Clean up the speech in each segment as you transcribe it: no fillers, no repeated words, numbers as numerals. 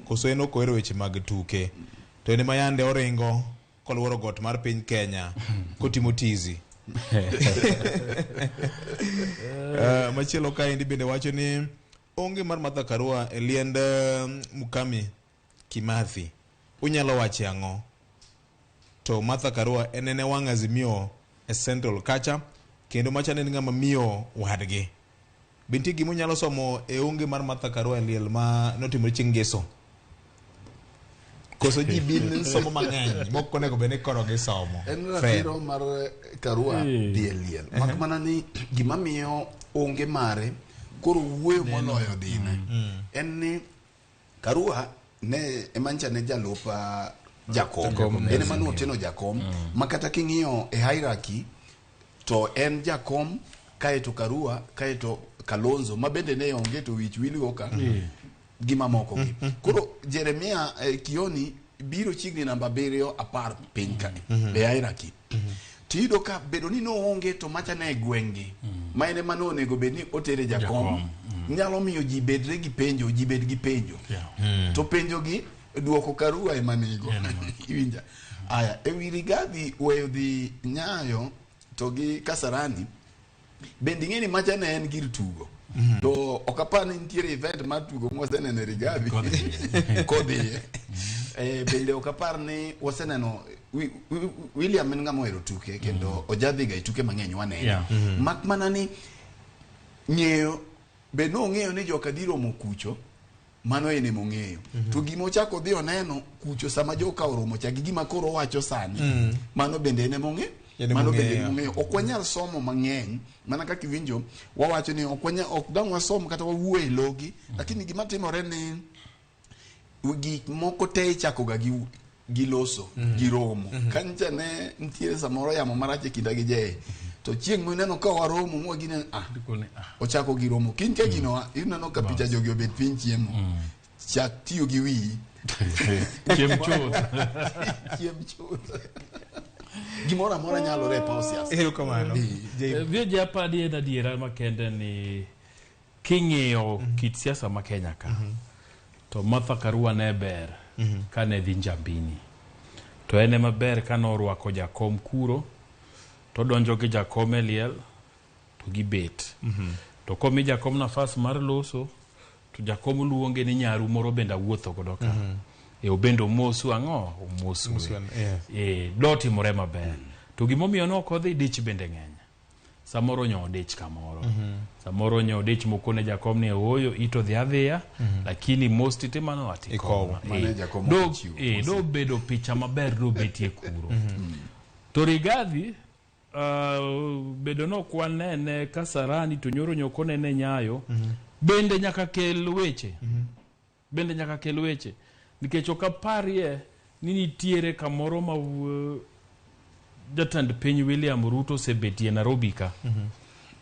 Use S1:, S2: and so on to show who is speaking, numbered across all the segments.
S1: Koso en ok ohero weche mag tuke. To en ema yande oringo koluoro got mar piny Kenya kotimo tizi. Machielo kaendi bende wacho ni onge mar Martha Karua e liend Mukami Kimathi. Unyalo wache ang'o? To Martha Karua en ene wang' Azimio e Central kacha kendo macha ne en ng'ama miyo wadgi. Be nitie gima unyalo somo e onge mar Martha Karua e liel ma notimore chieng' Ngeso? Koso ji bin somo mang'eny mok onego bed ni koro gisomo.
S2: En
S1: Fred.
S2: ratiro mar Karua dhi e liel. Mak mana ni gima miyo onge mare koro wuoyo moloyo dhine. En ni Karua ne emancha ne jalup jakom.
S1: Jakom,
S2: En ema noteno jakom. Ma kata king'iyo e hierarchy to en jakom kaeto Karua kaeto Kalonzo ma bende ne onge to wich wilgo ka gi mamoko gi. Koro Jeremia Kioni biro chiegni namba 7 10 piny ka e hierarchy. Tiyudo ka bedo ni noonge to macha ne e gweng'gi ma en ema nonego bed ni otere jakom nyalo miyo ji bedre gi penjo, ji bed gi penjo. To penjo gi duoko Karua ema nigo. Iwinja? Aya, e wi Rigathi weyo dhi Nyayo to gi Kasarani, bende ing'e ni macha ne en gir tugo. To ok apar ni nitiere event mar tugo mwaseneno e Rigathi kodhiye. Bende ok apar ni waseneno William en ng'ama ohero tuke kendo ojadhiga e tuke mang'eny wanene. Mak mana ni ng'eyo be nong'eyo ni joka dhi romo kucho, mano en ema ong'eyo. To gima ochako dhi oneno kucho sama joka oromo cha gi gima koro owacho sani, mano bende en ema ong'eyo.
S1: En ema
S2: Mano bende
S1: ong'eyo.
S2: en ema ong'eyo. Ok wanyal somo mang'eny, mana kaka iwinjo, wawacho ni ok wanyal, ok dang' wasom kata wawuo e logi, lakini gima timore ni gik moko te ichako ga gi loso, gi romo. Ka nyicha ne nitiere samoro yamo marach e kinda gi Jay, to chieng' mineno ka waromo mwa gine, ochako gi romo. Kiny ka gino oa, ineno ka picha jogi obet piny chiemo. Chak tiyo gi wiyi.
S3: Chiem chuth.
S2: Chiem chuth. Gimoro amora nyalore e paw siasa.
S1: Erokamano. Jay.
S3: VJ apadi en adiera makende ni king'iyo kit siasa ma Kenya ka, to Martha Karua ne ber kane dhi Njambini. To en ema ber kane orwako jakom kuro, to donjo gi jakom e liel, to gibet. To komi jakom nafas mar loso, to jakom luonge ni nyaru moro bende awuotho godo ka. Obende omosu ang'o? Omosu.
S1: Omosu, yeah.
S3: Dotimore maber. To gimomiyo ne ok odhi dich bende ng'eny. Samoro nyo odich kamoro. Samoro nyo odich mokone jakom ni ooyo ito dhi adhiya, lakini most itimano ati
S1: Ikowo.
S3: koma.
S2: Mano e jakom ochiwo.
S3: Do bedo picha maber do betie kuro. To Rigathi, bedo no ok wanene Kasarani to nyoro nyoko nene Nyayo, bende nyaka kel weche. Bende nyaka kel weche. Nikech ok aparie ni nitiere kamoro ma jatend piny William Ruto osebetie Nairobi ka.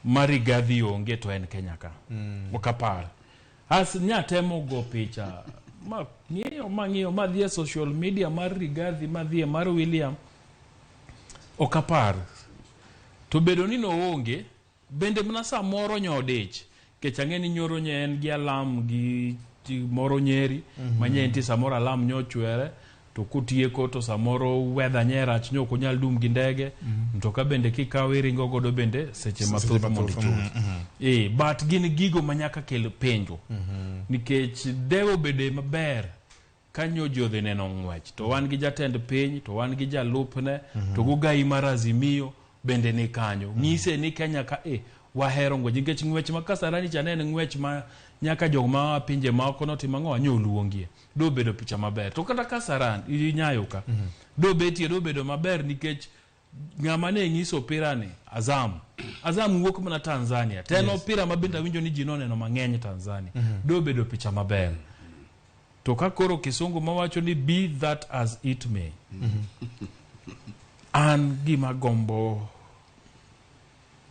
S3: Ma Rigathi onge to en Kenya ka. Ok apar. As nyatemo go picha ma ng'iyo ma ng'iyo ma dhi e social media mar Rigathi ma dhi e mar William. Ok apar. To bedo ni noonge, bende mana samoro nyo odich. Nikech ang'e ni nyoro nye en gi alam gi moro Nyeri, ma nye nitie samoro alam nyo ochwere, to kotieko to samoro weather nye rach nyo ok onyal dum gi ndege, mtoka bende kikawo iringo godo bende seche mathoth mondo
S1: mathoth,
S3: ichop. But gin gigo ma nyaka kel penjo. Nikech de obede maber kanyo ji odhi neno ng'wech, to wan gi jatend piny, to wan gi jalupne, to gogai mar Azimio bende ni kanyo. Ng'ise ni Kenya ka wahero ng'wech, nikech ng'wech ma Kasarani cha ne en ng'wech ma nyaka jok ma pinje maoko notimo ang'o, nyo oluongie. Do bedo picha maber. To kata Kasarani, Nyayo ka, do betie, do bedo maber nikech ng'ama ne ng'iso opira ni Azam. Azam wuok mana Tanzania. To en opira ma bende awinjo ni ji noneno mang'eny Tanzania. Do bedo picha maber. To ka koro kisungu mawacho ni be that as it may. An gima gombo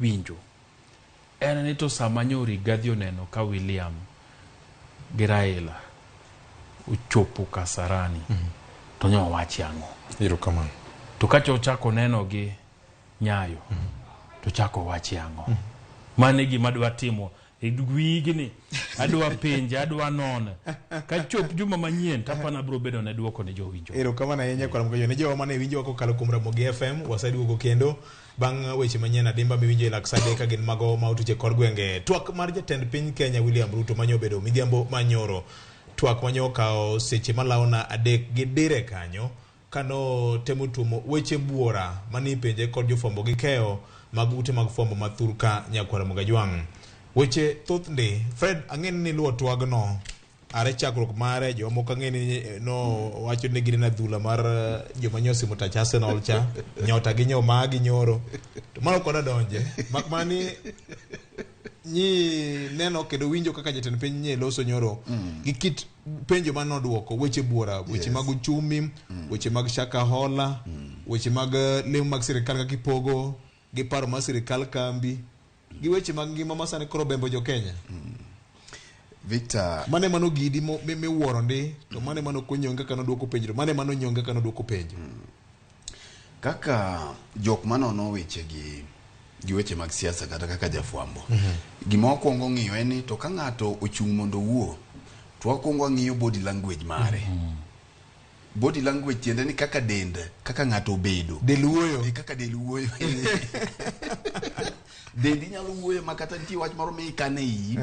S3: winjo en ni to sama nyo Rigathi oneno ka William gi Raila ochopo Kasarani, to nyo owachi ang'o?
S1: Erokamano.
S3: To ka ochako neno gi Nyayo, to chako owachi ang'o? Mano e gima dwa timo. E wigni adwa penje, adwa none. Kachop juma manyien tapana abiro bedo ne duoko ne jowinjo.
S1: Erokamano ahinya kwa Ramogi. Ne jowa mane winjowa kokalo kuom Ramogi FM, waseduogo kendo bang' weche manyien adimba miwinjo e lak sa adek ka gin mago ma otuche kor gwenge. Twak mar jatend piny Kenya William Ruto manyo obedo midhiambo manyoro. Twak manyo okawo seche malawona 3 gi dire kanyo kano temo tuomo weche buora mane ipenje kod jofwambo gi keyo mag ute mag fwambo ma thurka nyakwar Ramogi Ajwang'. Weche thoth ndi. Fred, ang'e ni niluwo twagno are chakruok mare, jomoko ang'e ni no wacho ni gin adhula mar joma nyosimo tach Arsenal cha, nyota gi nyo gi nyoro. To mano koda donje. Mak mana ni nyi neno kendo winjo kaka jatend piny nye loso nyoro gi kit penjo mane oduoko weche buora, weche mag uchumi, weche mag Shakahola, weche mag lemo mag sirikal kaka ipogo, gi paro mar sirikal kambi, gi weche mag ngima ma sani koro bembo jo Kenya.
S2: Victor,
S1: Mane mano gidi miwuoro ndi, to mane mano konyonge kaka noduoko penjo, to mane mano nyonge kaka noduoko penjo.
S2: Kaka jok manono weche gi weche mag siasa kata kaka jafwambo, gima wakwongo ng'iyo en ni to ka ng'ato ochung' mondo owuo, to wakwongo wang'iyo body language mare. Body language tiende ni kaka dend, kaka ng'ato obedo.
S1: Del wuoyo.
S2: Kaka del wuoyo. Dendi nyalo wuoyo ma kata nitie wach moro mikane iyi,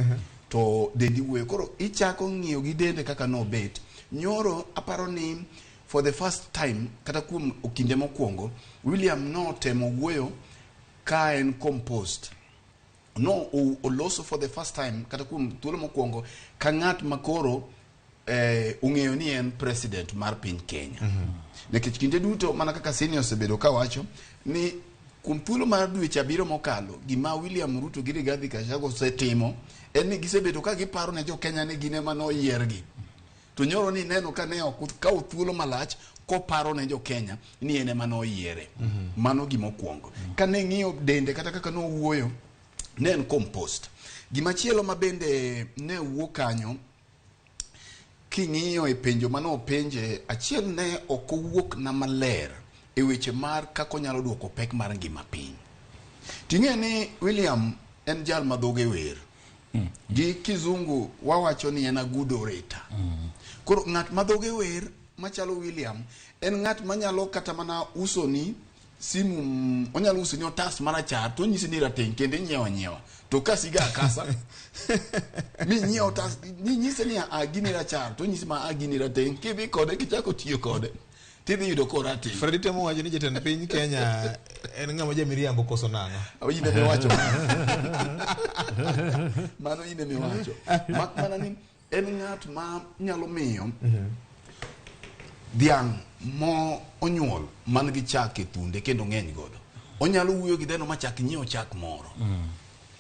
S2: to dendi wuoyo. Koro ichako ng'iyo gi dende kaka nobet. Nyoro aparo ni for the first time, kata kuom kinde mokwongo, William notemo wuoyo ka en composed. No oloso for the first time, kata kuom thuolo mokwongo, ka ng'at makoro ong'eyo ni en president mar piny Kenya. Nikech kinde duto mana kaka senior osebedo kawacho ni kuom thuolo mar dweche 7 mokalo, gima William Ruto gi Rigathi Gachagua osetimo en ni gisebedo ka giparo ne jo Kenya ni gin ema noyiergi. To nyoro ni neno ka ne ok kawo thuolo malach koparo ne jo Kenya ni en ema noyiere. Mano gima okwongo. Ka ne ng'iyo dende kata kaka nowuoyo, ne en composed. Gimachielo ma bende ne wuok kanyo, king'iyo e penjo mane openje, achiel ne ok owuok na maler e weche mar kaka onyalo duoko pek mar ngima piny. Ting'e ni William en jal ma dhoge wer. Gi kizungu wawacho ni en a good orator. Koro ng'at ma dhoge wer machalo William en ng'at manyalo kata mana usoni simu, onyalo usoni otas marachar to onyisi ni rateng' kendo inyiewo anyiewa. To kasiga akasa minyiewo otas, ninyise ni a gini rachar to onyisi ma a gini rateng', kidhi kode kichako tiyo kode tidhi yudo korateng'.
S1: Fredi temo wacho ni jatend piny Kenya en ng'ama jamiriambo koso nang'o?
S2: In ema iwacho. Mano in ema iwacho. Mak mana ni en ng'at ma nyalo miyo dhiang' mo onyuol man gi chak e thunde kendo ng'eny godo. Onyalo wuoyo gi dhano ma chak nyiewo chak moro.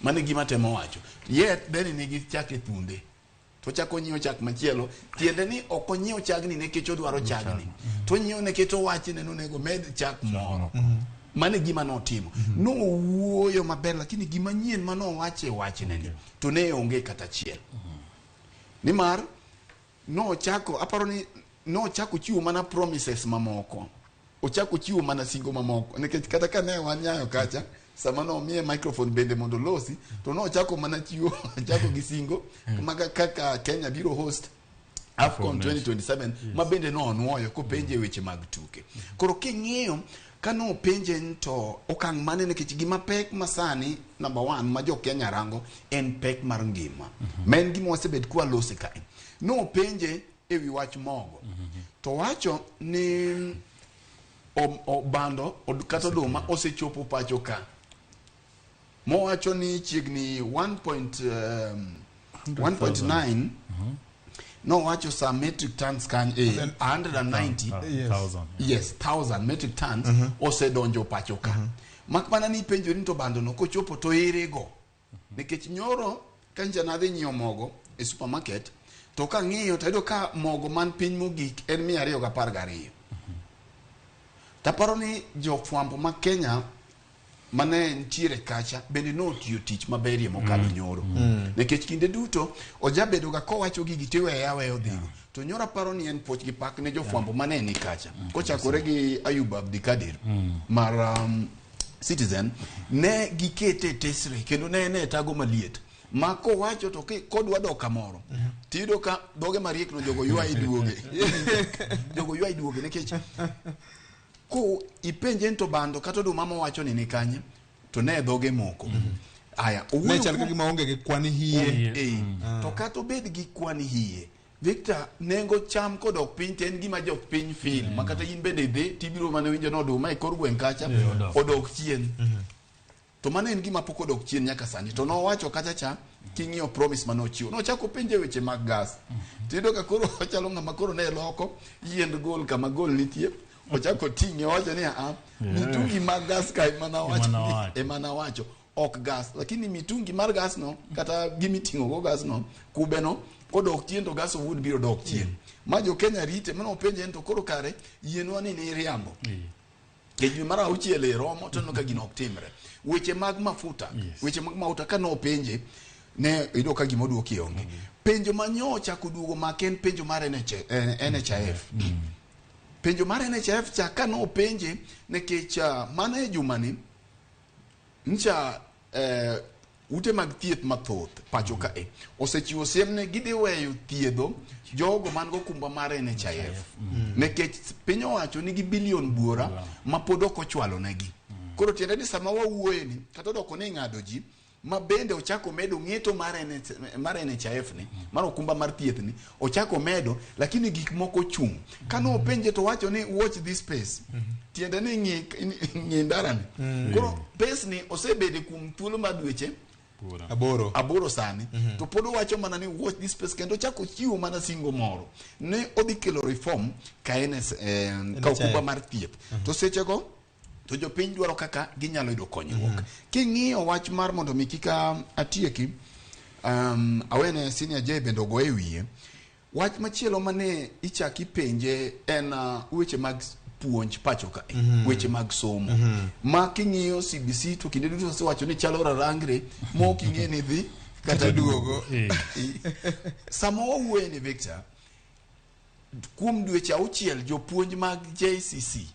S2: Mano e gima temo wacho. Yet dheni nigi chak e thunde. To chako nyiewo chak machielo, tiende ni ok onyiew chagni nikech odwaro chagni. To onyiewo nikech owachi ne onego med chak moro. Mano e gima notimo. Nowuoyo maber, lakini gima nyien manowacho e wachne ni to ne onge kata achiel. Nimar nochako, aparo ni nochako chiwo mana promises mamoko. Ochako chiwo mana singo mamoko. Nikech kata ka ne wanyayo kacha, sama nomiye microphone bende mondo olosi, to nochako mana chiwo, ochako gi singo maga kaka Kenya biro host AFCON 2027, ma bende nonuoyo kopenje weche mag tuke. Koro king'iyo ka nopenje ni to okang' mane, nikech gima pek masani number 1 ma jo Kenya rango en pek mar ngima. Ma en gima wasebet kwalose kae. Nopenje ewi wach mogo. To wacho ni bando kata oduma osechopo pacho ka. Mowacho ni chiegni 1.9 nowacho sa metric tons kanyo, 190
S3: Thousand.
S2: Yes, 1,000 metric tons osedonjo pacho ka. Mak mana ni ipenjori ni to bando no kochopo to ere go? Nikech nyoro ka nyicha nadhi nyiewo mogo e supermarket, to kang'iyo to ayudo ka mogo man piny mogik en 212. Taparo ni jofwambo ma Kenya mane nitiere kacha bende notiyo tich maberie mokalo nyoro. Nikech kinde duto ojabedo ga kowacho gigi tiweye aweya odhigo. To nyoro aparo ni en puoch gi pak ne jofwambo mane ni kacha. Kochakore gi Ayub Abdikadir mar Citizen, ne gikete e tesre kendo ne en e tago maliet. Ma kowacho to kodwa dok kamoro, tiyudo ka dhoge mariek no jogo ywaye duoge. Jogo ywaye duoge nikech ko ipenje to bando kata oduma mowacho ni kanye to ne dhoge moko. Aya,
S1: ne chal ka gima onge gi kwan hie.
S2: To kata obed gi kwan hie, Victor, nengo cham kodok piny to en gima jopiny feel. Ma kata in bende idhi tibiro mana winjo ni oduma e kor gweng' kacha odok chien. To mano en gima pok odok chien nyaka sani. To nowacho kacha cha king'iyo promise mane ochiwo. Nochako penje weche mag gas. Tiyudo ka koro ochalo ng'ama koro ne loko yiend gol kama gol nitie. Ochako ting'e owacho ni a mitungi mag gas ka ema nawacho ok gas, lakini mitungi mar gas no kata gimiting'o go gas no kube no kodok chien to gas owuon biro dok chien. Ma jo Kenya rite mano openje en to koro kare yienwa ni iriambo. E dwe mar auchiel e romo to ka gino ok timre. Weche mag mafuta, weche mag mauta ka nopenje ne iyudo ka gima oduoki onge. Penjo manyo ochako duogo make en penjo mar NHIF. Penjo mar NHIF cha ka nopenje nikech mana e jumani ncha ute mag thieth mathoth pacho kae osechiwo siem ne gidhi weyo thiedho jogo man go kumba mar NHIF nikech piny owacho nigi bilion buora ma pod ok ochwalo negi. Koro tiende ni sama wawuoye ni kata odoko ni ng'ado ji ma bende ochako medo ng'eto mar NHIF ni mar okumba mar thieth ni ochako medo, lakini gik moko chung'. Kano openje to wacho ni watch this space. Tiende ni ng'i ndarani. Koro pes ni osebede kuom thuolo mar dweche aboro sani. To pod owacho mana ni watch this space kendo ochako chiwo mana singo moro ne odhi kelo reform ka ka okumba mar thieth. To sechego to jopiny dwaro kaka ginyalo yudo konyruok. King'iyo wach mar mondo mi kik atieki, awene Senior J bende ogoye e wiye. Wach machielo mane ichaki penje en weche mag puonj pacho ka, weche mag somo. Ma king'iyo CBC to kinde duto osewacho ni chalo rarangre ma ok ing'e ni dhi kata duogo. Sama wawuoye ni Victor, kuom dweche auchiel jopuonj mag JCC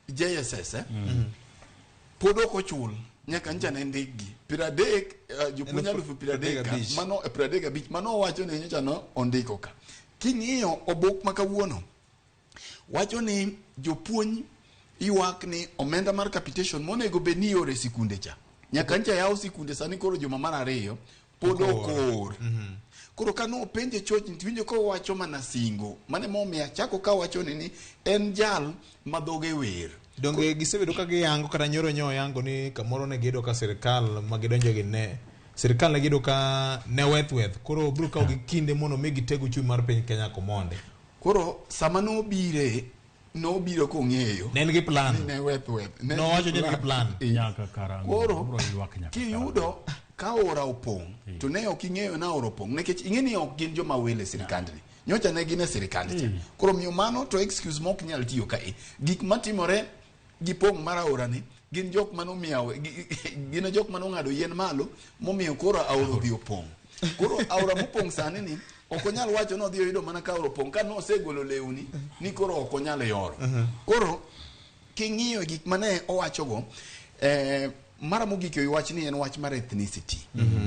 S2: JSS pod ok ochul nyaka ncha ne ndikgi 30 jopuonj 35,000 mano 35 mano owacho ni nyocha no ondiko ka. King'iyo obok ma kawuono wacho ni jopuonj ywak ni omenda mar capitation monego bed ni ioro e sikunde cha nyaka ncha yaw sikunde sani koro juma mar ariyo pod ok oor. Koro ka nopenje chochni tiwinjo kowacho mana singo mane momiyo achako kawacho ni en jal ma dhoge wer.
S1: Donge gisebedo ka giyango kata nyoro nyo yango ni kamoro ne giyudo ka sirikal ma gidonjo gi ne sirikal ne giyudo ka ne weth weth koro biro kawo gi kinde mondo mi giteg uchumi mar piny Kenya komonde.
S2: Koro sama nobire nobiro kong'eyo
S1: ne en gi plan
S2: ne weth weth
S1: nowacho ni en gi plan
S3: nyaka karang'o
S2: koro kiyudo ka aora opong' to ne ok ing'eyo na aora opong' nikech ing'e ni ok gin joma wele sirikandni nyocha ne gin e sirikand cha. Koro miyo mano to excuse mok nyal tiyo kae. Gik matimore gi pong' mar aora ni gin jok manomiyo gin jok manong'ado yien malo momiyo koro aora odhi opong'. Koro aora mopong' sani ni ok onyal wacho ni odhi oyudo mana ka aora opong' ka nosegolo lewni ni koro ok onyal yoro. Koro king'iyo gik mane owachogo mara mogik e wach ni en wach mar ethnicity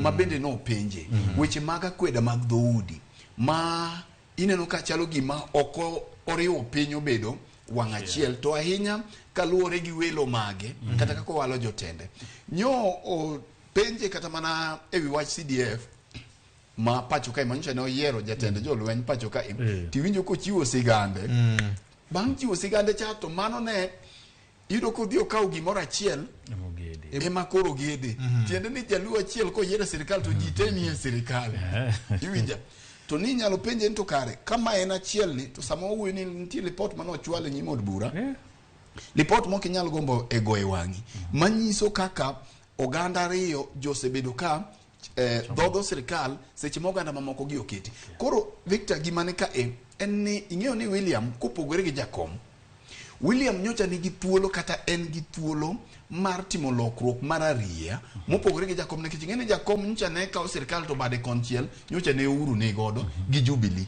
S2: ma bende nopenje weche mag akweda mag dhoudi ma ineno ka chalo gima ok oriwo piny obedo wang' achiel to ahinya kaluwore gi welo mage kata kaka owalo jotende. Nyo openje kata mana ewi wach CDF ma pacho kae manyocha ne oyiero jatend jolweny pacho kae tiwinjo kochiwo sigande. Bang' chiwo sigande cha to mano ne iyudo kodhi okawo gimoro achiel ema koro gede. Tiende ni jaluo achiel koyier e sirikal to ji te nie sirikal. Iwinja? To ni inyalo penje ni to kare kama en achiel ni to sama wawuoyo ni nitie lipot mane ochwal e nyim od bura. Lipot mok inyal gombo e goyo wang'i manyiso kaka oganda ariyo josebedo ka dhodho sirikal seche ma oganda mamoko gi oketi. Koro Victor gima ni ka en ni ing'eyo ni William kopogore gi jakom William nyocha nigi thuolo kata en gi thuolo mar timo lokruok mar ariya mopogore gi jakom nikech ing'e ni jakom nyocha ne kawo sirikal to bade konchiel nyocha ne Uhuru ni godo gi Jubilee.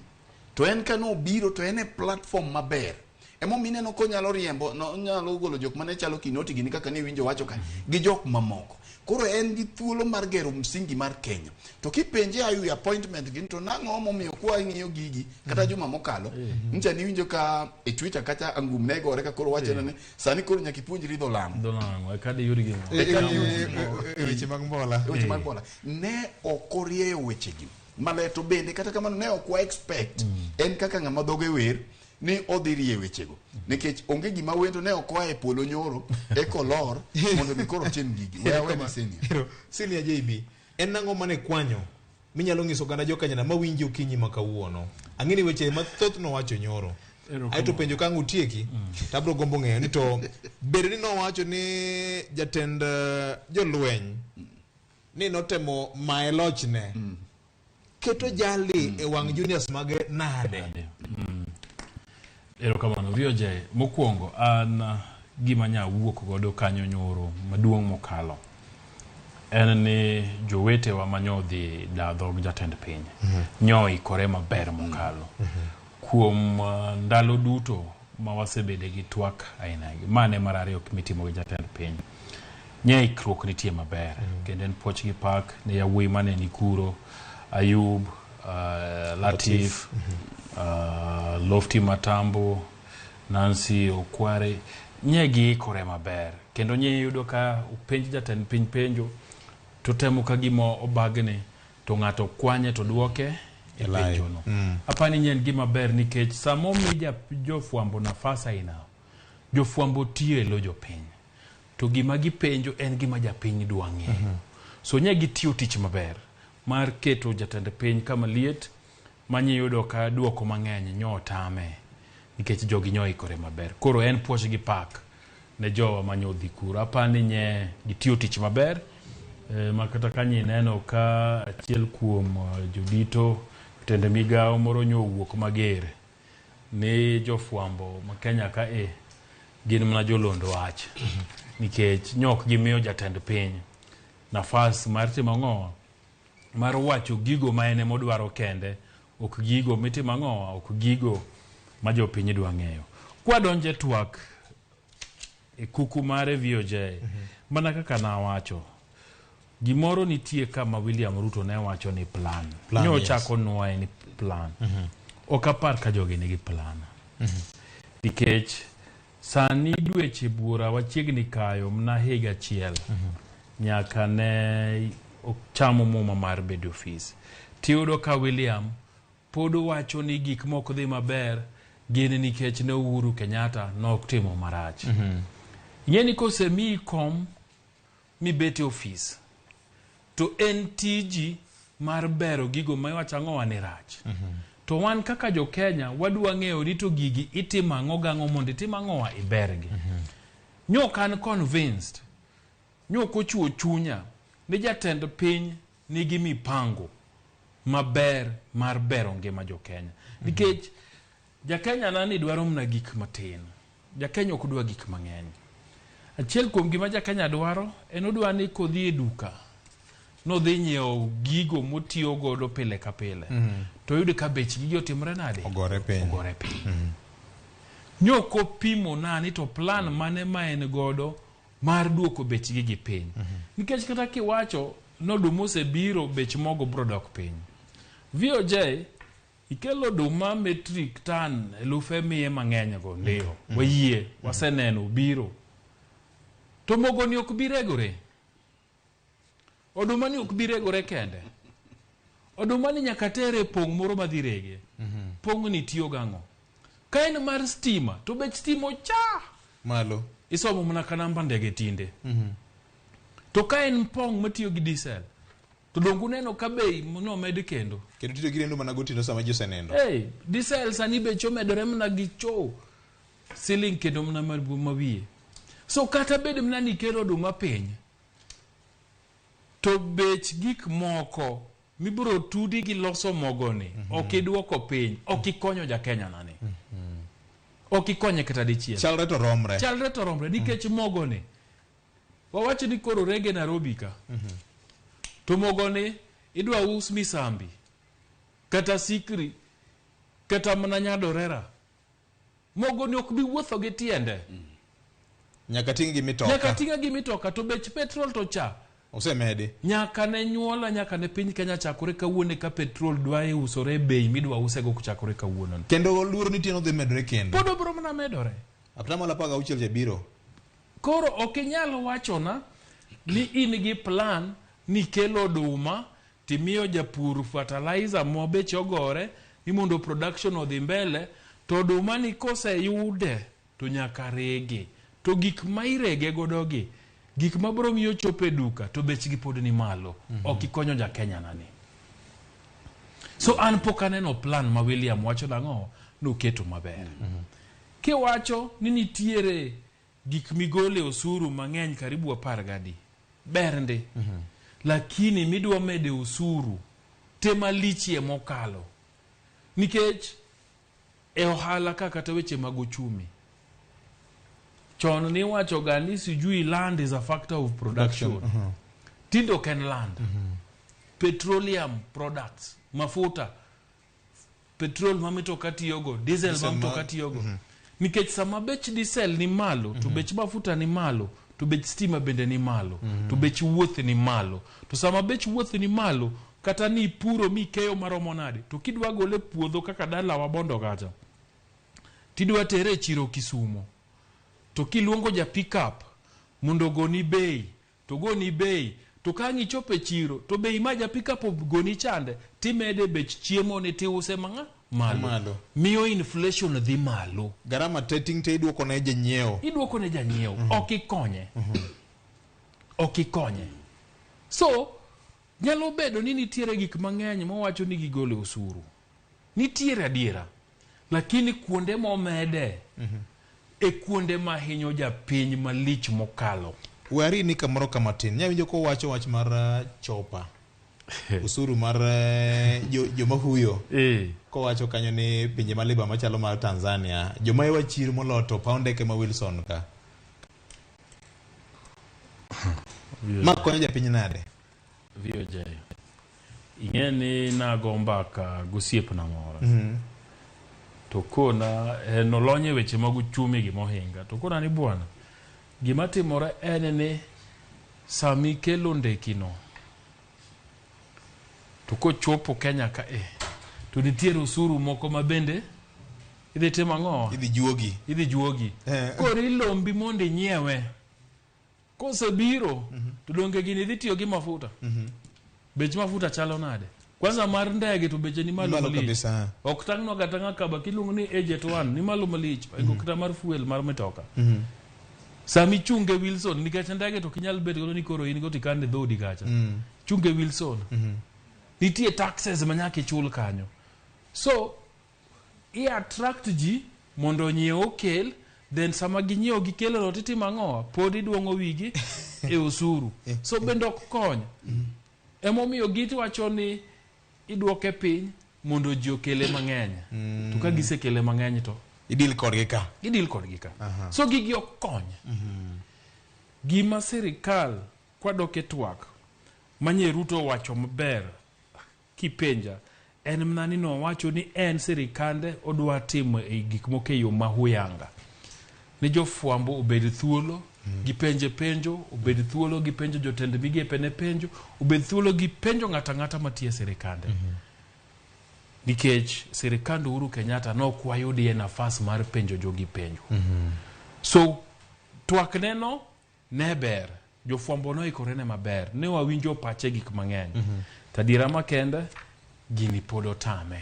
S2: To en ka nobiro to en e platform maber. Emomiyo ineno konyalo riembo, onyalo golo jok mane chalo Kinoti gini kaka ne iwinjo wacho ka gi jok mamoko. Koro en gi thuolo mar gero msingi mar Kenya. To kipenje ayu appointment gin to nang'o momiyo kwa ng'iyo gigi kata juma mokalo ncha niwinjo ka e Twitter kacha angum ne gore ka koro wacho ni sani koro nyaka ipuonjri dho Lang'o.
S3: Dho Lang'o eka diyud gimoro.
S1: Weche mag mbola.
S2: Weche mag mbola. Ne ok orieyo wechegi maler, to bende kata kamano ne ok wa expect en kaka ng'ama dhoge wer ni odhi rie wechego, nikech onge gima wendo ne ok oa e polo nyoro eko lor mondo mi koro tim gigi. We awe ne senior.
S1: Senior JB, en nang'o mane kwanyo minyalo nyiso oganda jokanyana mawinji okinyi ma kawuono? Ang'e ni weche mathoth nowacho nyoro. Aeto penjo ka ang' utieki, to abiro gombo ng'eyo ni to bedo ni nowacho ni jatend jolweny ni notemo maye lochne, keto jali e wang' juniors mage nade?
S3: Erokamano VOJ. Mokwongo an gima nya wuok godo kanyo nyoro maduong' mokalo en ni jowetewa manyodhi da dhog jatend piny nyo ikore maber mokalo kuom ndalo duto ma wasebede gi twak aina gi. Mane mar ariyo mitimo gi jatend piny. Nye ikruok nitie maber kendo en puoch gi pak ne yawuoyi mane ni kuro, Ayub, Latif, Lofty Matambo, Nancy Okware, nye giikore maber kendo nye yudo ka openj jatend piny penjo to temo ka gima obagne to ng'ato kwanye to duoke e penjono. Apani nye en gima ber nikech sama omi jofwambo nafas aina, jofwambo tiyo e lo jopiny to gima gipenjo en gima japiny dwa ng'eyo. So nye gitiyo tich maber mar keto jatend piny kama liet manye yudo ka duoko mang'eny nyo otame nikech jogi nyo ikore maber. Koro en puoch gi pak ne jowa manyo odhi kuro. Apani nye gitiyo tich maber ma kata ka nyineno ka achiel kuom jodito jotend migawo moro nyo owuok mager ni jofwambo ma Kenya ka gin mana jolond wach nikech nyo ok gimiyo jatend piny nafas mar timo ang'o, mar wacho gigo ma en emodwaro kende, ok gigo mitimo ang'o, ok gigo ma jopiny dwa ng'eyo. Kwadonje twak e kuku mare VOJ, mana kaka nawacho, gimoro nitie kama William Ruto ne wacho ni plan. Nyo ochako nwaye ni plan. Ok apar ka jogi nigi plan. Nikech sani dweche buora wachiegni kayo mna higa achiel nyaka ne ochamo muma mar bedo ofis. Tiyudo ka William pod wacho ni gik mok dhi maber gin nikech ne Uhuru Kenyatta nok timo marach. Ing'e ni kosemiyi kom mibet e ofis to en tiji mar bero gigo ma iwacho ang'owa ni rach. To wan kaka jo Kenya wadwa ng'eyo ni to gigi itimo ang'o gang'o mondo itim ang'owa ibergi. Nyok an convinced, nyok ochuo chunya ni jatend piny nigi mipango maber mar bero ngima jo Kenya. Nikech ja Kenya nani dwaro mana gik matin. Ja Kenya ok dwa gik mang'eny. Achiel kuom gima ja Kenya dwaro en odwa ni kodhi e duka nodhi nyiewo gigo motiyo godo pile ka pile. To oyud ka bech gigi otimore nade?
S1: Ogore piny.
S3: Ogore piny. Nyok opimo nani to plan mane ma en godo mar duoko bech gigi piny. Nikech kata kiwacho noduma osebiro bech mogo bro dok piny. VOJ ikelo oduma metric ton 1,100 mang'eny go ndio. Wayie, waseneno biro. To mogo ni ok bi regore. Oduma ni ok bi regore kende. Oduma ni nyaka tere pong' moro madhi rege. Pong' ni tiyo gang'o? Ka en mar stima to bech stima ocha
S1: malo.
S3: Isomo mana ka namba ndege tinde. To ka en pong' matiyo gi diesel to donge uneno ka bei nomed kendo.
S1: Kendo tiyo gi rendo mana gotieno sama ji osenendo.
S3: Hey, diesel sani beche omedore mana gi cho siling kendo mana mawiye. So kata bed mana ni ikelo oduma piny to bech gik moko mibiro tudi gi loso mogoni ok iduoko piny, ok ikonyo ja Kenya nani. Ok ikonye kata dichiel.
S1: Chalre to romre.
S3: Chalre to romre nikech mogoni wawacho ni koro rege Nairobi ka. To mogoni idwa us Misambi kata Sikri kata mana Nyadorera. Mogoni ok bi wuotho gi tiende.
S1: Nyaka ting' gi mitoka.
S3: Nyaka ting'e gi mitoka to bech petrol to cha.
S1: Osemedi.
S3: Nyaka ne nyuola, nyaka ne piny Kenya chakore kawuono ka petrol dwa usore e bei midwa usego kochakore kawuono ni.
S1: Kendo luoro nitie ni odhi medore kendo.
S3: Pod obiro mana medore.
S1: Atamalo 16 cha biro.
S3: Koro ok inyal wachona ni in gi plan ni kelo oduma timiyo japur fertilizer mo beche ogore ni mondo production odhi mbele to oduma ni koseyude to nyaka rege. To gik ma irege godo gi, gik ma biro miyo chopo e duka to bechgi pod ni malo. Ok ikonyo ja Kenya nani. So an pok aneno plan ma William wacho nang'o noketo maber. Kiwacho ni nitiere gik migole osuru mang'eny karibu 10 gadi, ber ndi. Lakini midwa mede osuru te malichie mokalo. Nikech e ohala ka kata weche mag uchumi chon niwacho ga ni sijui land is a factor of production. Tinde ok en land. Petroleum products, mafuta, petrol ma mitoka tiyogo, diesel ma
S1: Diesel
S3: mtoka tiyogo. Nikech sama bech diesel ni malo, to bech mafuta ni malo, to bech stima bende ni malo, to bech wuoth ni malo. To sama bech wuoth ni malo, kata ni ipuro mikeyo maromo nade, to kidwa gole e puodho kaka dalawa Bondo kacha, tidwa tere e chiro Kisumo, to kiluongo ja pickup mondo ogoni bei, to goni bei, to ka ang' ichopo e chiro, to bei ma ja pickup ogoni chande, timede bech chiemo ni tiuse mang'a malo.
S1: Malo.
S3: Miyo inflation dhi malo.
S1: Garama te ting' te iduoko ne janyiewo.
S3: Iduoko ne janyiewo, ok ikonye. Ok ikonye. So, nyalo bedo ni nitiere gik mang'eny mowacho ni gigole osuru. Nitiere adiera. Lakini kuonde momede, e kuonde ma hinyo japiny malich mokalo.
S1: We arini kamoro kamatin. Nyawinjo kowacho wach mar chopa. Osuru mar joma huyo. Kowacho kanyo ni pinje maliba machalo mar Tanzania, joma ewa chir moloto paw ndeke ma Wilson ka. Ma konyo japiny nade?
S3: VOJ. Ing'e ni nago mbaka gosiepna moro. To kona en olony e weche mag uchumi gi mohinga. To kona ni bwana, gima timore en ni sami kelo ndekino to kochopo Kenya ka e to nitiere osuru moko ma bende idhi timo ang'o?
S1: Idhi juogi.
S3: Idhi juogi. Koro ilombi mondo inyiewe. Kosebiro to donge gini dhi tiyo gi mafuta. Bech mafuta chalo nade? Kwanza mar ndege to beche ni malo
S1: Malo
S3: malich.
S1: kabisa.
S3: Ok tang'nwa ga tang'a kaba kiluongo ni Ajet 1 ni malo malich. Oingo kata mar fuel mar mitoka. Sami chunge Wilson nikech ndege to ok inyal bet godo ni koro in go tikane dhodi kacha. Chunge Wilson. Nitie taxes ma nyaka ichul kanyo. So i attract ji mondo onyiew okel then sama ginyiewo gikelo no titimo ang'o pod iduong'o wigi e osuru so bende ok kony emomiyo giwacho ni iduoke piny mondo ji okele mang'eny to ka gisekele mang'eny to
S1: Idil kodgi ka.
S3: gidil kodgi ka so gigi ok kony gima sirikal kwadok e twak manye Ruto owacho maber kipenja en mana ni nowacho ni en sirikande odwa timo e gik moko e yo ma huyanga ni jofwambo obed thuolo gipenje penjo obed thuolo gipenjo jotend migepe ne penjo obed thuolo gipenjo ng'ato ang'ata matiyo e sirikande nikech sirikand Uhuru Kenyatta nok wayudie nafas mar penjo jogi penjo so twak neno ne ber jofwambo noikore ne maber ne wawinjo pache gik mang'eny to adiera makende gini pod otame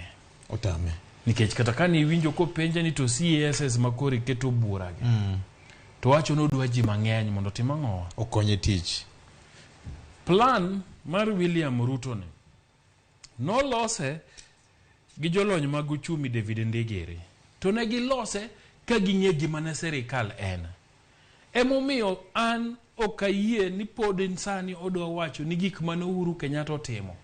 S1: Otame.
S3: nikech kata ka niwinjo kopenje ni to CASS ma koro iketo bura gi to wacho ni odwa ji mang'eny mondo otim ang'owa
S1: Okonye tich.
S3: plan mar William Ruto ni nolose gi jolony mag uchumi David Ndigiri to ne gilose ka ging'e gima ne sirikal en emomiyo an ok ayie ni pod sani odwa wacho ni gik mane Uhuru Kenyatta otimo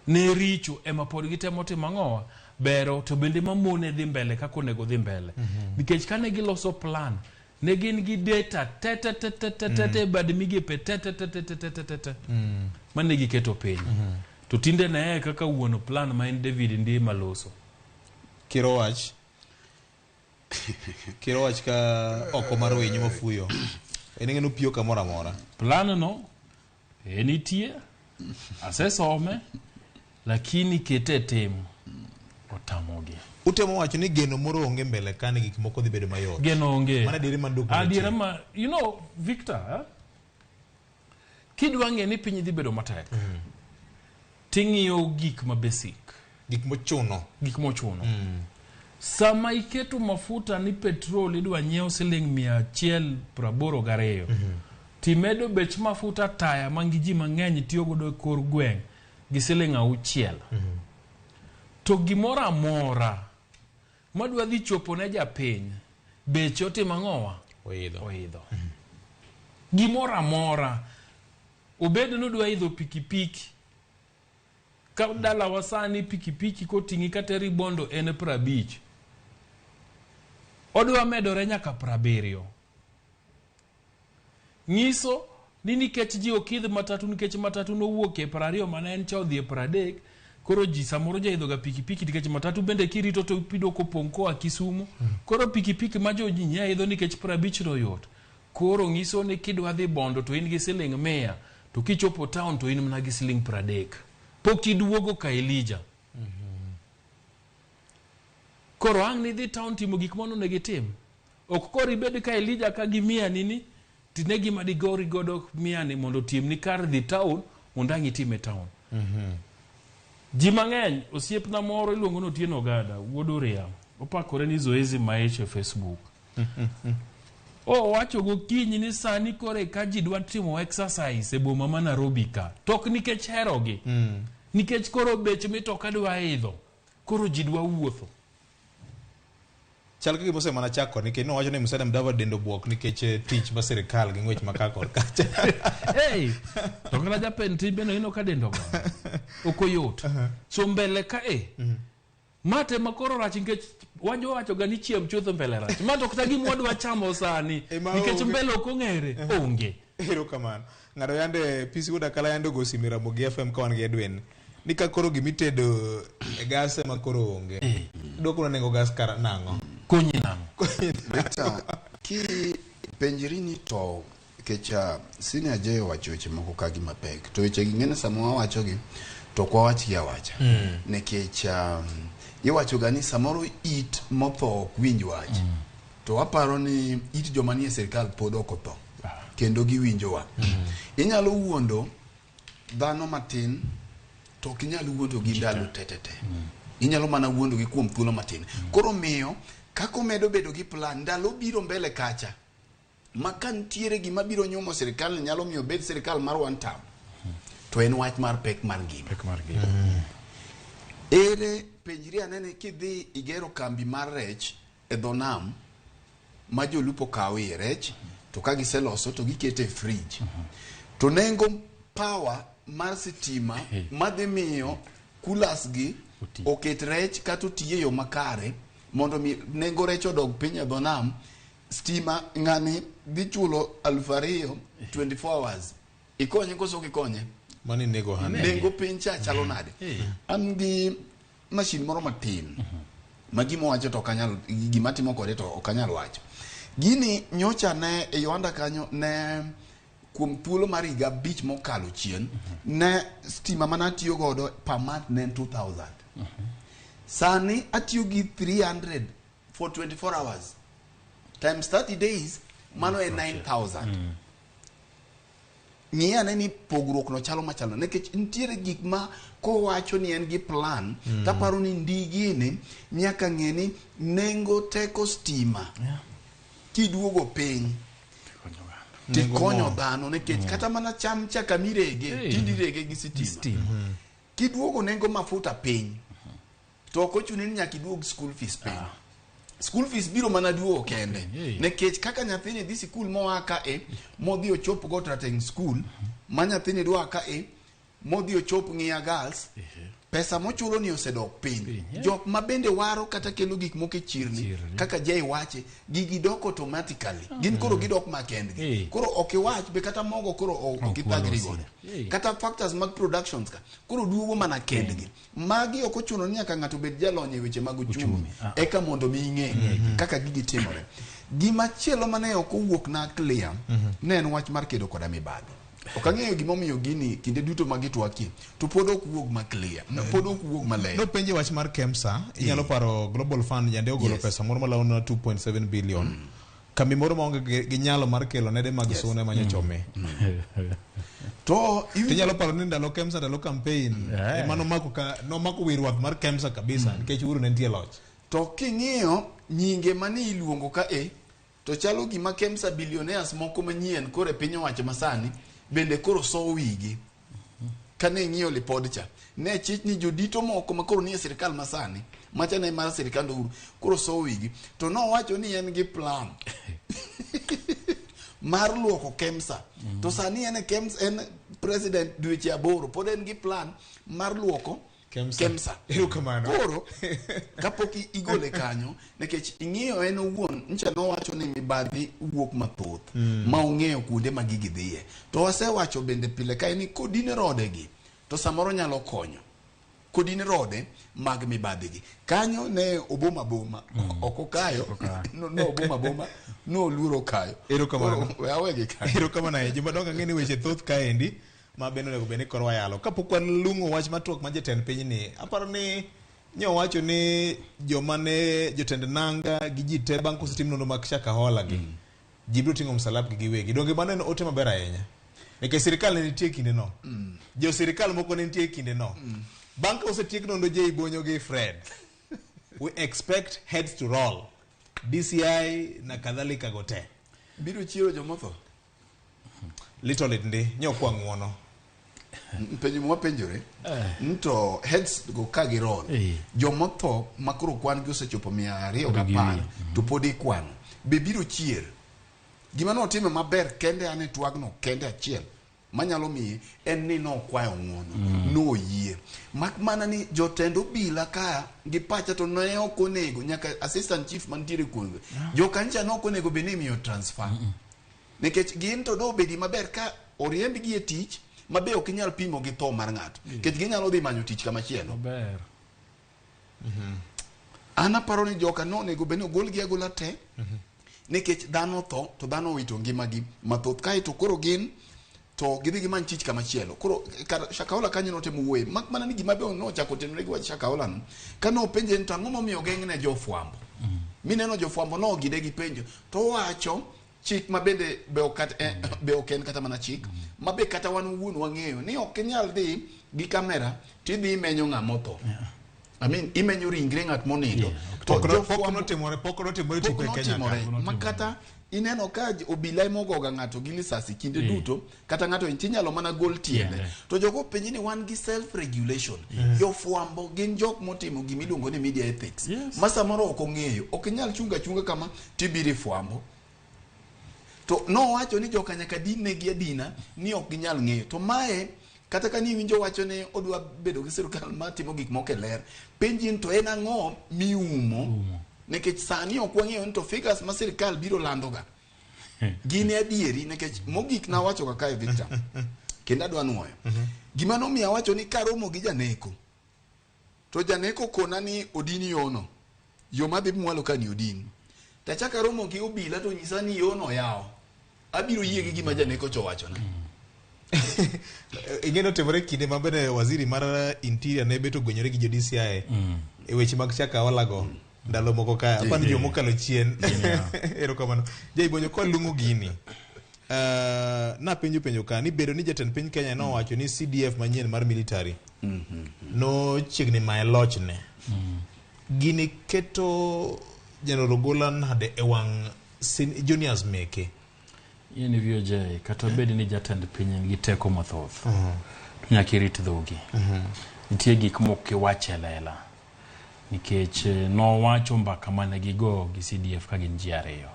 S3: ne richo ema pod gitemo timo ang'owa bero to bende mamone dhi mbele kaka onego dhi mbele nikech kane giloso plan ne gin gi data te te te te te te te bad migepe te te te te te te te te te mane giketo piny to tinde neye kaka wuon plan ma en David Ndima loso
S1: Kiro wach. Kiro wach ka oko mar winyo mafuyo. En ing'e nopiyo kamoro amora.
S3: Plan no E nitie, asesome, lakini kete e tim otamogi.
S1: Utemo wacho ni geno moro onge mbele ka ni gik moko dhi bedo mayot.
S3: Geno onge.
S1: Mano adieri man duk
S3: Adiera ma, you know, Victor, eh? Kidwa ng'e ni piny dhi bedo matek, ting'iyo gik ma basic.
S1: Gik mochuno.
S3: Gik mochuno. Sama iketo mafuta ni petrol idwa nyiew siling 182, timedo bech mafuta taya ma ji mang'eny tiyo godo e kor gweng' gi siling 6. To gimoro amora madwa dhi chopo ne japiny, beche otimo ang'owa?
S1: Oidho.
S3: Oidho. Gimoro amora, obed ni odwa idho pikipiki, ka dalawa sani pikipiki koting'i kateri Bondo en 50, odwa medore nyaka 70. Nyiso ni nikech ji ok idh matatu, nikech matatu nowuok e 20 mane en cha odhi e 30, koro ji samoro jaidho ga pikipiki nikech matatu bende kirito to iyudo kopong' koa Kisumu. Koro pikipiki ma jo ji nya idho nikech 50 no yot. Koro nyiso ni kidwa dhi Bondo to in gi siling 100, to kichopo town to in mana gi siling 30. Pok iduogo ka Elija. Koro ang' nidhi town timo gik mano onego itim. Ok koro ibed ka Elija ka gi mia nini, tine gima digori godo mia ni mondo otimni kar dhi town, mondo ang' itim e town. Ji mang'eny, osiepna moro iluongo ni Otieno Ogada, wuod Uria, opakore ni Zoezi Maisha e Facebook. Owacho gokinyi ni sani kore ka ji dwa timo exercise e boma ma Nairobi ka, to ok nikech herogi, nikech koro bech mitoka dwa idho, koro ji dwa wuotho.
S1: Chal ka gima osemana chako nikech nowacho ni Musalia Mudavadi dende obuok nikech tich ma sirikal gi ng'wech ma ka kod kacha.
S3: Hey, to kata japend tich bende ineno ka dende ogoyo. Ok oyot. So mbele ka e, mate ma koro rach nikech wajo wacho ga ni chiem chutho mbele rach. Ma to kata gima wadwa chamo sani
S1: Ema
S3: nikech
S1: onge.
S3: mbele ok ong'ere, onge.
S1: Erokamano. Ng'ato yande PC Wuod Akala yande ogo simu e Ramogi FM ka wan gi Edwin. Ni ka koro gimitedo e gas ema koro onge. Dwoko na nengo gas kar nang'o?
S3: Konyi nang'o?
S2: Victor, ki penjri ni to nikech Senior J owacho weche moko ka gi mapek to weche gi ng'eny sama wawachogi to ok wawachgi awacha nikech iwacho ga ni samoro it motho ok winj wach to waparo ni it joma nie sirikal pod ok otho kendo giwinjowa. Inyalo wuondo dhano matin to ok inyal wuondo gi ndalo tetete. Inyalo mana wuondo gi kuom thuolo matin. Koro miyo kaka omedo bedo gi plan ndalo biro mbele kacha ma ka nitiere gima biro nyumo sirikal ni nyalo miyo obed sirikal mar one term to en wach mar pek mar ngima.
S3: Pek mar ngima.
S2: Ere penjri ane ni kidhi igero kambi mar rech e dho nam ma jolupo kawo iye rech to ka giseloso to gikete e fridge to nengo power mar sitima madhi miyo coolers gi
S3: Oti.
S2: oket rech kata oti e yo makare mondo mi nengo rech odog piny e dho nam stima ng'ani dhi chulo 2000 24 hours ikonye koso ok ikonye
S1: Mani nego ohande.
S2: nengo piny cha chalo nade an gi mashin moro matin ma gima owacho to ok anyal gima timo kode to ok anyal wacho gini nyocha ne e Yohanda kanyo ne kuom thuolo mar higa 5 mokalo chien ne stima mana atiyo godo per month ne en 2000 sani atiyo gi 300 for 24 hours times 30 days mano en 9000 ng'i ane ni pogruok no chalo machalo nikech nitiere gik ma kowacho ni en gi plan taparo ni ndigini nyaka ng'e ni nengo teko stima kiduogo piny tikonyo dhano nikech kata mana cham cha kamirege
S3: Hey.
S2: tindi irege gi sitima
S3: Stima.
S2: kiduogo nengo mafuta piny to ok ochuni ni nyaka iduog school fees piny school fees biro mana duogo kende
S3: Hey.
S2: nikech kaka nyathini dhi sikul moa ka e modhi ochop go Rateng school ma nyathini dwa ka e modhi ochop Ng'iya Girls pesa mochulo ni osedok piny
S3: Piny, yeah.
S2: jok ma bende waro kata kelo gik moko e chirni
S3: Chirni.
S2: kaka Jay wache gigi dok automatically gin koro gidok ma kendgi
S3: Hey.
S2: koro ok iwach be kata mogo koro ok
S3: Ok
S2: ithagri
S3: walosi.
S2: godo
S3: Hey.
S2: kata factors mag productions ka koro duogo mana kendgi magi ok ochuno ni nyaka ng'ato obed jalony e weche mag uchumi
S3: Uchumi, ah.
S2: eka mondo mi ing'e kaka gigi timore gimachielo mane ok owuok na clear ne en wach mar kedo koda mibadhi. Ok ang'eyo gimomiyo gini kinde duto ma gitwakie to pod ok wuog ma clear, pod ok wuog maler.
S1: Nopenje wach mar KEMSA, inyalo paro Global Fund jande ogolo pesa moro malao na 2.7 billion. Kambi moro maonge gi nyalo mar kelo nede mag suna ema nyocha omi.
S2: To
S1: Tinyalo paro ni ndalo KEMSA, ndalo campaign, ema nomako ka nomako wi rwath mar KEMSA kabisa nikech Uhuru ne nitie e loch.
S2: To king'iyo nyinge mane iluongo ka e to chalo gima KEMSA billionaires moko manyien koro e piny owacho masani bende koro sowo wigi. Kane ing'iyo lipod cha, ne chich ni jodito moko ma koro nie sirikal masani, macha ne mar sirikand Uhuru, koro sowo wigi. To nowacho ni en gi plan mar luoko KEMSA. To sani en e KEMSA, en president dweche 8, pod en gi plan mar luoko
S1: KEMSA.
S2: KEMSA.
S1: Erokamano.
S2: Koro kapok igole kanyo, nikech ing'iyo en owuon, ncha nowacho ni mibadhi wuok mathoth ma ong'eyo kuonde ma gigi dhiye. To wasewacho bende pile kae ni kodine rodegi to samoro nyalo konyo. Kodine rode mag mibadhi gi. Kanyo ne oboma boma, ok okayo, no oboma boma, no oluoro kayo.
S1: Erokamano.
S2: Koro we awegi kanyo.
S1: Erokamano ahinya. Jomadongo ang'e ni weche thoth kaendi ma bende onego bed ni koro wayalo. Kapok walung'o wach mar twak mar jatend piny ni, aparo ni nyowacho ni joma ne jotend nanga gi ji te bang' kosetim nonro mag Shakahola gi, ji biro ting'o msalabgi giwegi. Donge mano en ote maber ahinya? Nikech sirikal ne nitie e kinde no. Jo sirikal moko ne nitie e kinde no. Bang' ka osetiek nonro Jay Bonyo gi Fred, we expect heads to roll. DCI na kadhalika go te.
S2: Biro chiero jomotho.
S1: Little lit ndi, nyokwa ng'uono.
S2: Penjo mwapenjore nto heads go ka giroll jomotho ma koro kwan gi osechopo 210 to pod ikwano be biro chier. Gima notime maber kende an e twagno kende achiel manyalo miye en ni nokwayo ng'uono, noyie. Mak mana ni jotend obila ka gi pacha to ne ok onego nyaka assistant chief mantiere kuomgi. Jokancha ne ok onego bed ni imiyo transfer. Nikech gin to dobedi maber ka oriembgi e tich ma be ok inyal pimo gi tho mar ng'ato. Nikech ginyalo dhi manyo tich kamachielo.
S3: Maber.
S2: An aparo ni joka nonego bed ni ogolgi agola te. Nikech dhano tho to dhano owito ngimagi mathoth. Kaeto koro gin to gidhi gimany tich kamachielo. Koro kar Shakahola kanyo notemo wuoye. Mak mana ni gima be nochako tenore gi wach Shakahola no. Kane openje ni to ang'o momiyo ogeng'ne jofwambo. Mineno jofwambo nogide gi penjo. To owacho chik ma bende be ok en kata mana chik. Ma be kata wan owuon wang'eyo ni ok inyal dhi gi kamera tidhi imenyo ng'ama otho. I mean, imenyo ringre ng'at monindo. To
S1: Pok notimore, pok notimore tipo e Kenya ka.
S2: Ma kata ineno ka obila emogoga ng'ato gi lisasi kinde duto, kata ng'ato inyalo mana gol tiende. To jogo penji ni wan gi self regulation. Jofwambo gin jok motimo gima iluongo ni media ethics. Ma samoro ok ong'eyo, ok inyal chunga chunga kama tibiro ifwambo. To nowacho ni joka nyaka din negi adina ni ok ginyal ng'eyo. To mae kata ka ni winjo wacho ni odwa bedo gi sirkal matimo gik moko e ler, penji ni to en ang'o miumo? Nikech sani ok wang'eyo ni to figures ma sirkal biro landoga gin adieri. Nikech mogik nawacho kaka e Victor, kendo adwa nuoyo gima nomiyo awacho ni karomo gi janeko to janeko kona ni odin yono yo madhi mwalo ka ni odin, tachako aromo gi obila to nyisa ni yono yawo, abiro yie gi gima janeko cho wachona.
S1: Ing'e notimore kinde ma bende waziri mar interior ne bet ogwenyore gi jo DCI e weche mag Shakahola go ndalo moko ka apani jo mokalo chien. Erokamano. Jaibonyo kolung'o gini. Napenjo penjo ka ni bedo ni jatend piny Kenya nowacho ni CDF manyien mar military nochiegni maye lochne. Gini keto General Ogola nade e wang' juniors meke?
S3: In VOJ, kata bed ni jatend piny en gi teko mathoth, to nyaka irit dhogi. Nitie gik mok iwach e lela. Nikech nowacho mbaka mane gigo gi CDF ka gin ji ariyo.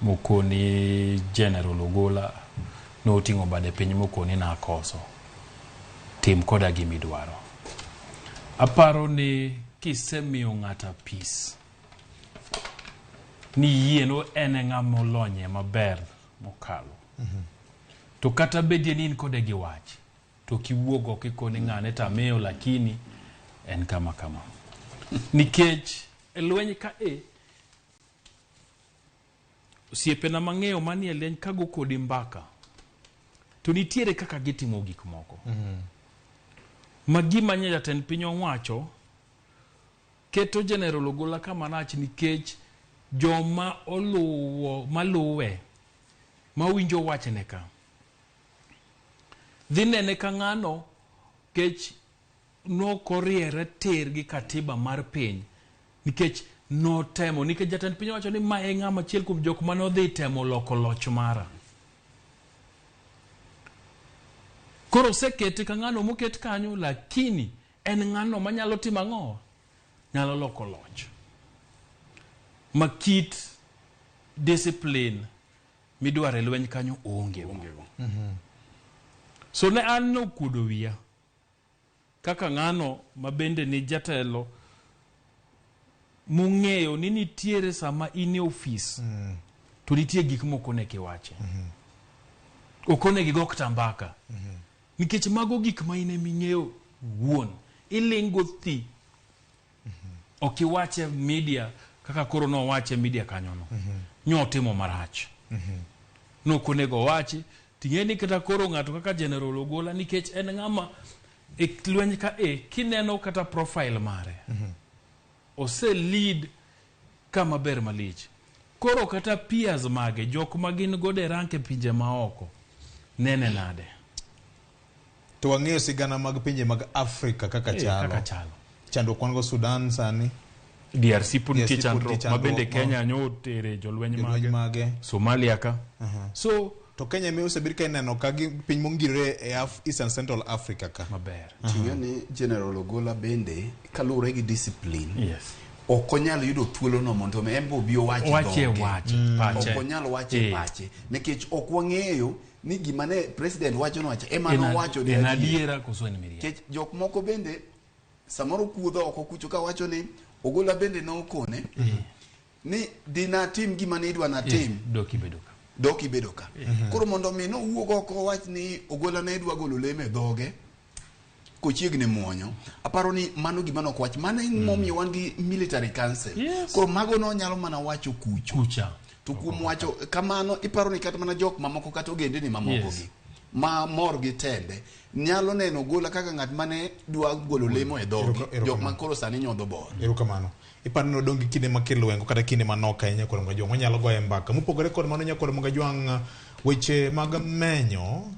S3: Mokoni General Ogola noting'o bade piny mokoni nakoso. Tim koda gimidwaro. Aparo ni kisemiyo ng'ato apis ni yie no en e ng'ama olonye maber mokalo. To kata bedie ni in kode gi wach, to kiwuog oko ikoni ng'ane to amiyo lakini en kama kama. Nikech e lweny ka e, osiepena mang'eyo manie lweny kago kodi mbaka, To nitiere kaka gitimo gik moko. Ma gima nye jatend piny owacho keto General Ogolla kama rach nikech joma oluwo maluwe mawinjo wachne ka dhi nene ka ng'ano kech nokoriere tir gi katiba mar piny nikech notemo nikech jatend piny owacho ni ma e ng'ama achiel kuom jok mane odhi temo loko loch mara. Koro osekete ka ng'ano moket kanyo lakini en ng'ano manyalo timo ang'o? Nyalo loko loch. Ma kit discipline midwaro e lweny kanyo onge go. So ne an nokuodo wiya kaka ng'ano ma bende ni jatelo mong'eyo ni nitiere sama in e ofis to nitie gik moko onego iwachi. Ok onego igo kata mbaka. Nikech mago gik ma in ema ing'eyo wuon. Iling' thi. Ok iwache media kaka koro nowache media kanyono. Nyotimo marach. Nok onego owachi. Ting'e ni kata koro ng'ato kaka General Ogolla nikech en ng'ama e lweny ka e kineno kata profile mare. Ose lead kama ber malich. Koro kata peers mage, jok ma gin godo e rank e pinje maoko, nene nade?
S1: To wang'eyo sigana mag pinje mag Afrika kaka chalo.
S3: Kaka chalo.
S1: Chandruok wan go Sudan sani.
S3: DRC pod nitie
S1: DRC pod nitie
S3: chandruok ma bende
S1: chandruok,
S3: Kenya nyo otere jolweny
S1: Jolweny
S3: mage.
S1: mage.
S3: Somalia ka. So
S1: To Kenya ema osebed ka ineno ka gi piny mongirore e East and Central Africa ka.
S3: Maber.
S2: Ting'e ni General Ogolla bende kaluwore gi discipline
S3: Yes.
S2: ok onyal yudo thuolono mondo mi en be obi owach
S3: Owache
S2: dhoge.
S3: wache, pache.
S2: Ok onyal wache pache nikech ok wang'eyo ni gima ne president wacho no wacho ema nowacho ni
S3: En
S2: adier.
S3: adiera koso en miriambo.
S2: Nikech jok moko bende samoro kuodho oko kucho ka wacho ni Ogolla bende nokone ni dinatim gima ne idwa natim
S3: Dok ibedo ka.
S2: dok ibedo ka. Koro mondo mi nowuog oko owach ni Ogolla ne dwa golo lemo e dhoge kochiegni muonyo, aparo ni mano gima nok wach. Mano e momiyo wan gi military council.
S3: Yes.
S2: Koro mago nonyalo mana wacho kucho.
S3: Kucha.
S2: To kuom wacho kamano iparo ni kata mana jok mamoko kata ogendini mamoko gi ma mor gi tende nyalo neno Ogolla kaka ng'at mane dwa golo lemo e dhogi, jok ma koro sani nyodho bor.
S1: Erokamano. Iparo ni odong' gi kinde makelo kata kinde manok ahinya kod Mgajwang'. Wanyalo goye mbaka. Mopogore kod mano nyakod Mgajwang' weche mag menyo.